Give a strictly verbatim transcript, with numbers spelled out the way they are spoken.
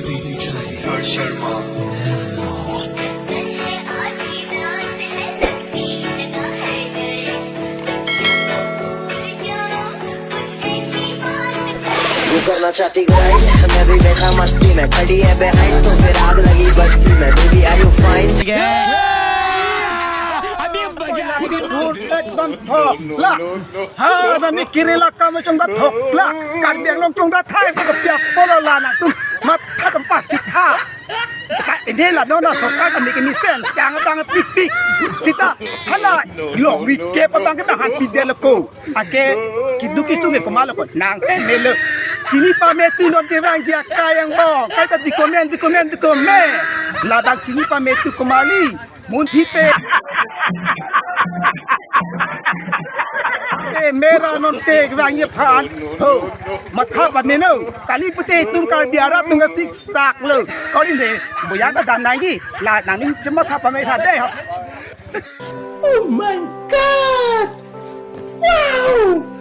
D J Hursh Sharma. वो करना चाहती ग्राइंड, मैं भी बैठा मस्ती में, खड़ी है बिहाइंड, तो फिर आग लगी बस्ती में। Baby, are you fine? अभी मजा आएगा। Thurkek bang thokla. Ha, nani Kerala kam chongda thokla. Karbi Anglong chongda thai ko pia polo la nangtum. Matha tam pas sitha. Ka ini la nona sorkar kami kami sen, siang bang pik pik. Sita, hala, lo wike pa bang kita han pide loko. Ake, kidu kisu nge kumalo ko. Nang te melo. Chini pame tu non ke bang dia kayang bong. Kaita di komen, di komen, di komen. Ladang chini pame tu kumali. Munthi pe. Eh, mera non te vang ye phan. Ho. Matha pameno. Kali pute tum kal biara tum sik sak lo. Kau ni de. Boya ta dan nai di. La nang ni cuma tha pame tha de ho. Oh my God! Wow!